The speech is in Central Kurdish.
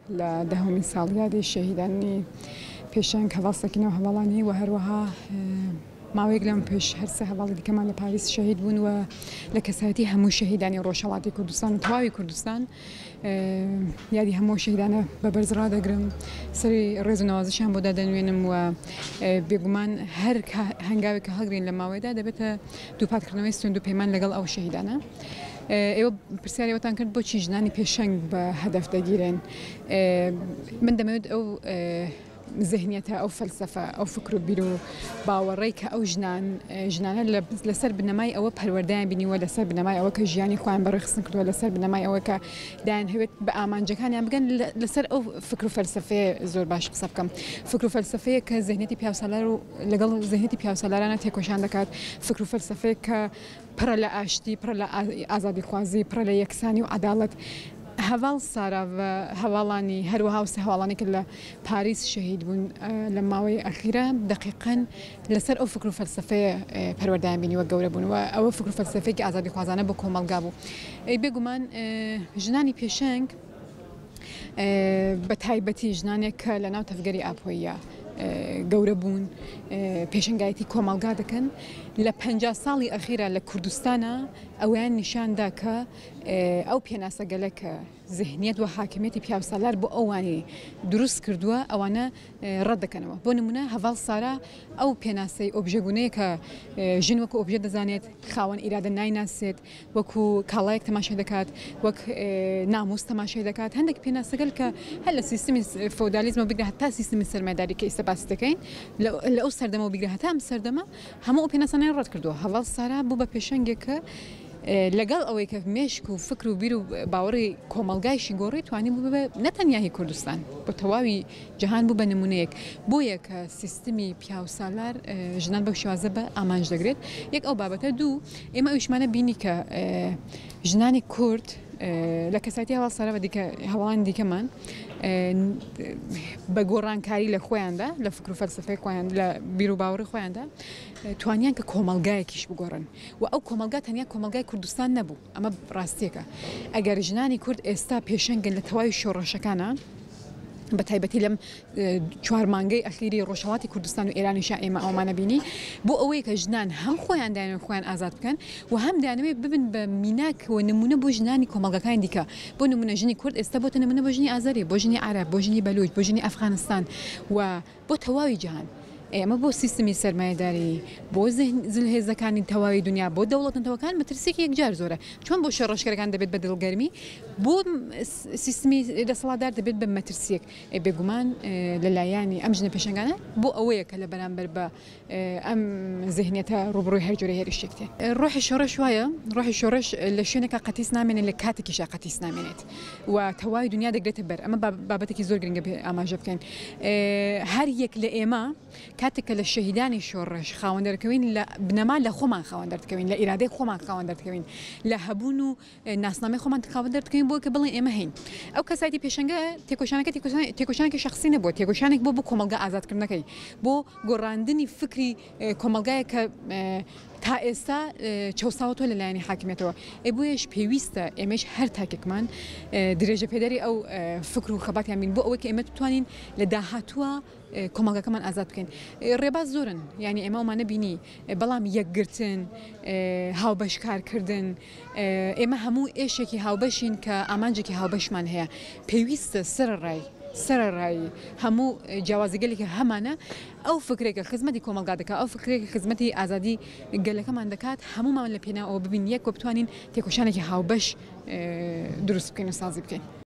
لە دەهەمین ساڵیادی شەهیدانی پێشەنگ هەڤاڵ سەکینە و هەڤاڵانی و هەروەها ماوەیەک لەم پێش هەرسێ هەڤاڵی دیکەمان لە پاریس شەهید بوون و لە کەسایەتی هەموو شەهیدانی ڕۆژهەڵاتی کوردستان و تەواوی کوردستان یادی هەموو شەهیدانە بە بەرز ڕادەگرم، سەری ڕێز و نەوازشیان بۆ دادەنوێنم و بێگومان هەر هەنگاوێک کە هەڵگرین لە ماوەیەدا دەبێتە دووپاتکردنەوەی سوێند و پەیمان لەگەڵ ئەو شەهیدانە. ئێوە پرسیاری ئەوەتان کرد بۆچی ژنانی پێشەنگ بە هەدەف دەگیرێن؟ من دەمەوێت ئەو زهنیەتە، ئەو فەلسەفە، ئەو فکر و بیر و باوەڕەی کە ئەو ژنان ژنانە لەسەر بنەمای ئەوە پەروەردەیان بینیوە، لەسەر بنەمای ئەوە کە ژیانی خۆیان بەڕێخستن کردووە، لەسەر بنەمای ئەوە کە دەیانهەوێت بە ئامانجەکانیان بگەن، لەسەر ئەو فکر و فەلسەفەیە زۆر باش قسە بکەم. فکر و فەلسەفەیە کە زهنیەتی پیاوسالار و لەگەڵ زهنیەتی پیاوسالارانە تێکۆشان دەکات، فکر و فەلسەفەیەک کە پڕە لە ئاشتی، پڕە لە ئازادیخوازی، پڕە لە یەکسانی و عەداڵەت. هەڤاڵ سارا و هەڤاڵانی، هەروەها ئەو سێ هەواڵانەی کە لە پاریس شەهید بوون لە ماوەی ئەخیرا، دەقیقەن لەسەر ئەو فکر و فەلسەفەیە پەروەردەیان بینی و گەورە بوون و ئەوە فکر و فەلسەفەیەکی ئازادیخوازانە بۆ کۆمەڵگا بوو. بێگومان ژنانی پێشەنگ، بە تایبەتی ژنانێک کە لە ناو تەڤگەری ئاپۆییە گەورە بوون، پێشەنگایەتی کۆمەڵگا دەکەن، لە 50 ساڵی ئەخیرا لە کوردستانە ئەوەیان نیشاندا کە ئەو پێناسەگەلە کە زهنیەت و حاکمیەتی پیاوسالار بۆ ئەوانی دروست کردووە ئەوانە ڕەت دەکەنەوە. بۆ نمونە هەڤاڵ سارا ئەو پێناسەی ئۆبژەگونەیە کە ژن وەکو ئۆبژە دەزانێت، خاوەن ئیرادە نایناسێت، وەکو کاڵایەک تەماشای دەکات، وەک ناموس تەماشای دەکات، هەندێک پێناسەگەل کە هەر لە سیستمی فەودالیزمەوە بگرە هەتا سیستمی سەرمایەداری کە ئیستا باسی دەکەین لە ئەو سەردەمەوە بگرە هەتا ئەم سەردەمە هەموو ئەو پێناسانەیان ڕەت کردووە. هەڤاڵ سارا بوو بە پێشەنگێک کە لەگەڵ ئەوەی کە مێشک و فکر و بیر و باوەڕی کۆمەڵگایشی گۆڕی توانی بوو بە نە تەنیا هی کوردستان بۆ تەواوی جیهان بوو بە نمونەیەک بۆیە کە سیستمی پیاوسالار ژنان بەو شێوازە بە ئامانج دەگرێت یەک ئەو بابەتە دوو ئێمە ئەویشمانە بینی کە ژنانی کورد لە کەسایەتی هەواڵ سارا بە دیکە هەواڵانی دیکەمان بە گۆڕانکاری لە خۆیاندا لە فکر و فەلسفەی خۆیان لە بیر و باوەڕی خۆیاندا توانیان کە کۆمەڵگایەکیش بگۆڕن و ئەو کۆمەڵگا تەنیا کۆمەڵگای کوردستان نەبوو ئەمە ڕاستیەکە ئەگەر ژنانی کورد ئێستا پێشەنگن لە تەواوی شۆڕشەکانە بە تایبەتی لەم چوار مانگەی ئەخیری ڕۆژهەڵاتی کوردستان و ئێرانیشا ئێمە ئەومانە بینی بۆ ئەوەی کە ژنان هەم خۆیان دایانەوێت خۆیان ئازاد بکەن و هەم دایانەوێت ببن بە میناک و نمونە بۆ ژنانی کۆمەڵگەکانی دیکە بۆ نمونە ژنی کورد ئێستا بۆتە نمونە بۆ ژنی ئازەری بۆ ژنی عەرەب بۆ ژنی بەلوچ بۆ ژنی ئەفغانستان و بۆ تەواوی جیهان. ئێمە بۆ سیستمی سەرمایەداری، بۆ زلهێزەکانی تەواوی دونیا، بۆ دەوڵەت نەتەوەکان مەترسیەکی یەکجار زۆرە. چۆن بۆ شۆڕشگەرەکان دەبێت بە دڵگەرمی، بۆ سیستمی دەسەڵاتدار دەبێت بە مەترسیەک. بێگومان لە لایەنی ئەم ژنە پێشەنگانە بۆ ئەوەیە کە لە بەرامبەر بە ئەم زیهنیەتە ڕووبەڕووی هەر جۆرە هێرشێک دێن. ڕۆحی شۆڕش وایە، ڕۆحی شۆڕش لە شوێنێکا قەتیس نامێنێت، لە کاتێکیشا قەتیس نامێنێت و تەواوی دونیا دەگرێتە بەر. ئەمە بابەتێکی زۆر گرنگە پێ ئاماژە بکەین. هەر یەک لە ئێمە کاتێک کە لە شەهیدانی شۆڕش خاوەن دەرکەوین، لە بنەما لە خۆمان خاوەن دەردکەوین، لە ئیرادەی خۆمان خاوەن دەردکەوین، لە هەبوون و ناسنامەی خۆمان خاوەن دەردکەوین بۆ کە بڵێن ئێمە هەین. ئەو کەسایەتی پێشەنگە تێکۆشانەکە تێکۆشانێکی شەخسی نەبووە، تێکۆشانێک بووە بۆ کۆمەڵگا ئازادکردنەکەی، بۆ گۆڕاندنی فکری کۆمەڵگایەک کە تا ئێستا چەوساوەتەوە لە لایەنی حاکمیەتەوە. ئێ بۆیەش پێویستە ئێمەش هەر تاکێکمان درێژەپێدەری ئەو فکر و خەباتیان بین بۆ ئەوەی کە ئێمە بتوانین لە داهاتووە کۆمەڵگەکەمان ئازاد بکەین. ڕێباز زۆرن، یانی ئێمە ئەومانە بینی، بەڵام یەکگرتن، هاوبەش کارکردن، ئێمە هەموو ئێشێکی هاوبەشین کە ئامانجێکی هاوبەشمان هەیە. پێویستە سەرەڕای سەرەڕای هەموو جیاوازیگەلێک کە هەمانە، ئەو فکرەی کە خزمەتی کۆمەڵگا دەکات، ئەو فکرەی کە خزمەتی ئازادی گەلەکەمان دەکات، هەموومان لە پێناو ئەوە ببین یەک و بتوانین تێکۆشانێکی هاوبەش دروست بکەین و سازی بکەین.